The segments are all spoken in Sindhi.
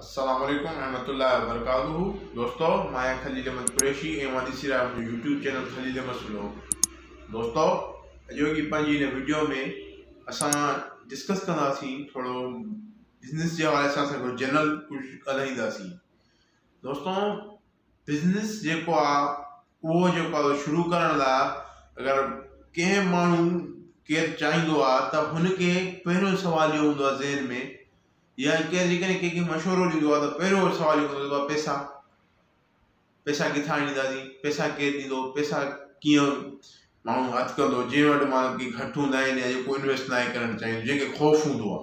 السلام عليڪم ورحمة الله وبرڪاته دوستو مان آهيان خليل احمد قريشي ۽ اوهان ڏسي رهيا آهيو منهنجو يوٽيوب چينل خليل احمد سلوڪ دوستو اڄوڪي پنهنجي هن وڊيو ۾ اسان ڊسڪس ڪنداسين ٿورو بزنس جي حوالي سان اسان جنرل ڪجهه ڳالهائينداسين دوستو بزنس جيڪو آ اهو جيڪو آ شروع ڪرڻ لاء اگر ڪنهن ماڻهو ڪير چاهيندو آ ته هن کي پهريون سوال اهو هوندو آ ذهن ۾ يا ڪير جيڪڏهن ڪنهن کي مشورو ڏيندو آ ته پهريون سوال اهو ڪندو آ پئسا پئسا ڪٿان آڻينداسين پئسا ڪير ڏيندو پئسا ڪيئن ماڻهو هٿ ڪندو جنهن وٽ ماڻهو ڪي گهٽ هوندا آهن يا جيڪو انويسٽ ناهي ڪرڻ چاهيندو جنهن کي خوف هوندو آ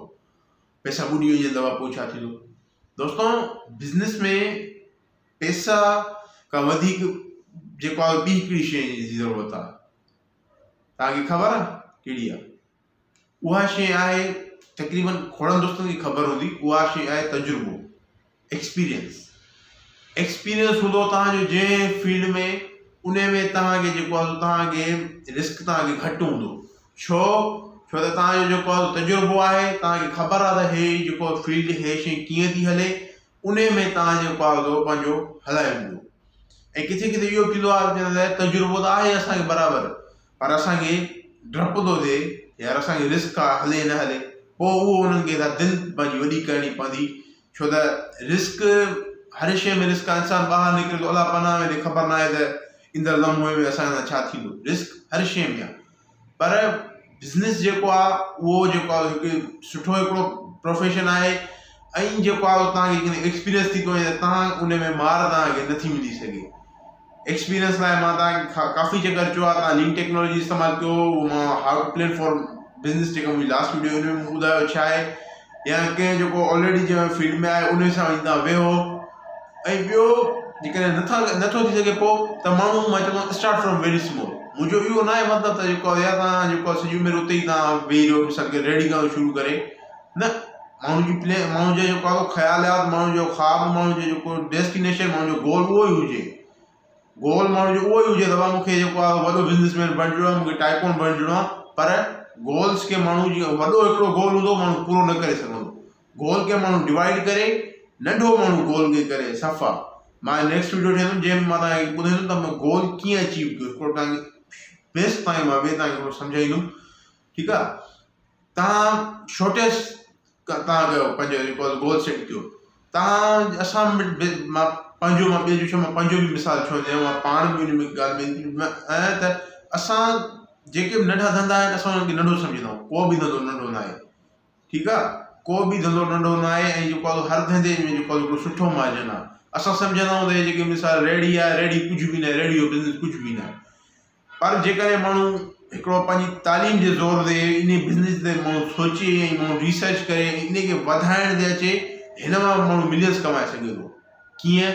پئسا ٻڏي وڃن ته پوء ڇا ٿيندو دوستو بزنس ۾ پئسا کان وڌيڪ جيڪو آهي ٻي هڪڙي شيء جي ضرورت آهي توهان کي خبر آهي ڪهڙي آهي اها شيء آهي تقريبن کوڙن دوستن کي خبر هوندي اها شيء آهي تجربو ايڪسپيرينس ايڪسپيرينس هوندو توهان جو جنهن فيلڊ ۾ ان ۾ توهان کي جيڪو آهي توهان کي رسڪ توهان کي گهٽ هوندو ڇو ڇو ته توهان جو جيڪو آهي تجربو آهي توهان کي خبر آهي ته هي جيڪو فيلڊ هي شيء ڪيئن ٿي هلي انهي ۾ توهان جيڪو آهي سو پنهنجو هلائي ويندو ۽ ڪٿي ڪٿي اهو به ٿيندو آهي ته تجربو ته آهي اسان کي برابر پر اسان کي ڊپ ٿو ٿئي يار اسان کي رسڪ آهي هلي نه هلي پوء اهو انهن کي دل پنهنجي وڏي ڪرڻي پوندي ڇو ته رسڪ هر شيء ۾ رسڪ آهي انسان ٻاهر نڪري ٿو الله پناهه ۾ ڏي خبر ناهي ته ايندڙ لمحي ۾ اسان سان ڇا ٿيندو رسڪ هر شيء ۾ آهي پر بزنس جيڪو آ اهو جيڪو آ هڪ سٺو هڪڙو پروفيشن آهي ۽ جيڪو آ توهان کي جيڪڏهن ايڪسپيرينس ٿي ٿو وڃي ته توهان ان ۾ مار توهان کي نٿي ملي سگهي ايڪسپيرينس لاء مان توهان کي ڪافي چڪر چيو آ توهان لين ٽيڪنالاجي استعمال ڪيو اهو مان how to plan for business جيڪا منهنجي لاسٽ ويڊيو ان ۾ مون ٻڌايو ڇا آهي يا ڪنهن جيڪو آلريڊي جنهن فيلڊ ۾ آهي ان سان وڃي توهان ويهو ۽ ٻيو جيڪڏهن نٿا نٿو ٿي سگهي پوء ته ماڻهو مان چوندو اسٽارٽ فرام ويري سمال منهنجو اهو ناهي مطلب ته جيڪو يار توهان جيڪو سڄي عمر اتي ئي توهان ويهي رهو مثال ڪي ريڙهي ڪرڻ شروع ڪري نه ماڻهو جي پلين ماڻهو جو جيڪو آهي خيالات ماڻهو جو خواب ماڻهو جو جيڪو ڊيسٽينيشن ماڻهو جو گول اهو ئي هجي گول ماڻهو جو اهو ئي هجي ته بابا مون کي جيڪو آهي وڏو بزنس مين بڻجڻو آهي مون کي ٽائيڪون بڻجڻو آهي پر گولس کي ماڻهو جي وڏو هڪڙو گول هوندو ماڻهو پورو نه ڪري سگهندو گول کي ماڻهو ڊوائيڊ ڪري ننڍو ماڻهو گول کي ڪري صفا مان نيڪسٽ ويڊيو ٺاهيندم جنهن ۾ مان توهان کي ٻڌائيندم ته مان گول ڪيئن اچيو ڪيو هڪڙو توهان کي بيسٽ توهان کي مان وي توهان کي سمجهائيندم ٺيڪ آهي توهان شارٽيسٽ توهان ڪيو پنهنجو جيڪو گول سيٽ ڪيو توهان اسان مان پنهنجو مان ٻئي جو ڇو مان پنهنجو به مثال ڇو ڏيان مان پاڻ به ان ۾ ڳالهه ۾ آهيان ته اسان جيڪي به ننڍا ڌنڌا آهن اسان انهن کي ننڍو سمجهندا آهيون ڪو به ڌنڌو ننڍو ناهي ٺيڪ آهي ڪو به ڌنڌو ننڍو ناهي ۽ جيڪو آهي هر ڌنڌي ۾ جيڪو آهي هڪڙو سٺو مارجن آهي اسان سمجهندا آهيون ته جيڪي مثال ريڙهي آهي ريڙهي ڪجهه به ناهي ريڙهي جو بزنس ڪجهه به ناهي پر جيڪڏهن ماڻهو هڪڙو پنهنجي تعليم جي زور تي انهي بزنس تي ماڻهو سوچي ۽ ماڻهو ريسرچ ڪري ۽ انهي کي وڌائڻ تي اچي هن مان ماڻهو ملينس ڪمائي سگهي ٿو ڪيئن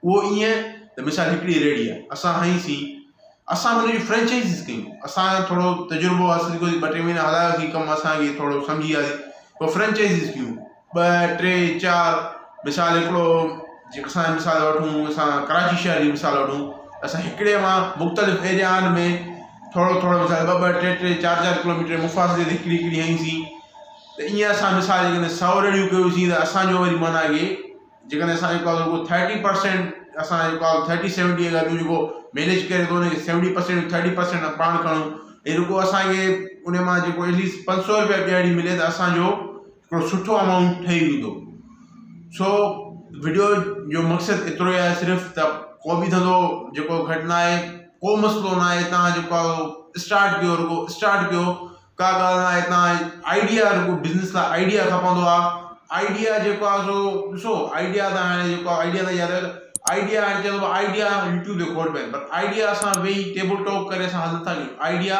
اهو ائين ته مثال هڪڙي ريڙهي آهي اسان هنئي سين اسان هن جون فرينچائزز ڪيون اسان ٿورو تجربو حاصل ڪيو ٻه ٽي مهينا هلايوسين ڪم اسان کي ٿورو سمجهي وياسين پوء فرينچائزز ڪيون ٻه ٽي چار مثال هڪڙو جي اسان مثال وٺون اسان ڪراچي شهر جي مثال وٺون اسان هڪڙي مان مختلف ايريائن ۾ ٿورو ٿورو مثال ٻه ٻه ٽي ٽي چار چار ڪلوميٽر مفاصلي تي هڪڙي هڪڙي هنئيسين ته ائين اسان مثال جيڪڏهن سو ريڙهيون ڪيوسين ته اسانجو وري معنيٰ ڪي جيڪڏهن اسان جيڪو آهي رڳو ٿرٽي پرسينٽ اسان جيڪو آهي ٿرٽي سيونٽي اگر ٻيو جيڪو مينيج ڪري ٿو ان کي سيونٽي پرسينٽ ٿرٽي پرسينٽ پاڻ کڻون ۽ رڳو اسانکي ان مان جيڪو ايٽليسٽ 500 روپيا ڏيهاڙي ملي ته اسانجو هڪڙو سٺو امائونٽ ٺهي ويندو سو وڊيو جو مقصد ايترو ئي آهي صرف ته ڪو به ڌنڌو جيڪو گهٽ نه آهي ڪو مسئلو نه آهي تان جيڪو اسٽارٽ ڪيو رڳو اسٽارٽ ڪيو ڪا ڳالهه نه آهي تان آئيڊيا رڳو بزنس لاء آئيڊيا کپندو آهي آئيڊيا جيڪو آهي سو ڏسو آئيڊيا ته هاڻي جيڪو آئيڊيا ته ياد آئيڊيا هاڻي چوندو آئيڊيا يوٽيوب تي کوڙ پيا آهن پر آئيڊيا اسان ويهي ٽيبل ٽاڪ ڪري اسان حل نٿا ڪيون آئيڊيا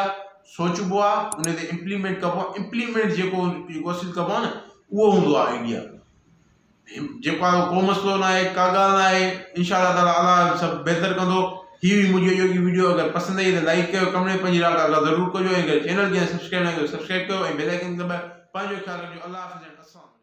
سوچبو آ ان تي امپليمينٽ ڪبو آ امپليمينٽ جيڪو جيڪو حاصل ڪبو آ نه اهو هوندو آ آئيڊيا جيڪو آ ڪو مسئلو نه آهي ڪا ڳالهه نه آهي انشاء الله تعالي الله سڀ بهتر ڪندو هي هئي منهنجي اڄوڪي ويڊيو اگر پسند آئي ته لائڪ ڪيو ڪمينٽ ۾ پنهنجي راء ڪا ضرور ڪجو ۽ اگر چينل کي سبسڪرائب نه ڪيو سبسڪرائب ڪيو ۽ بيل آئيڪن دٻايو پنهنجو خيال رکجو الله حافظ ۽ السلام.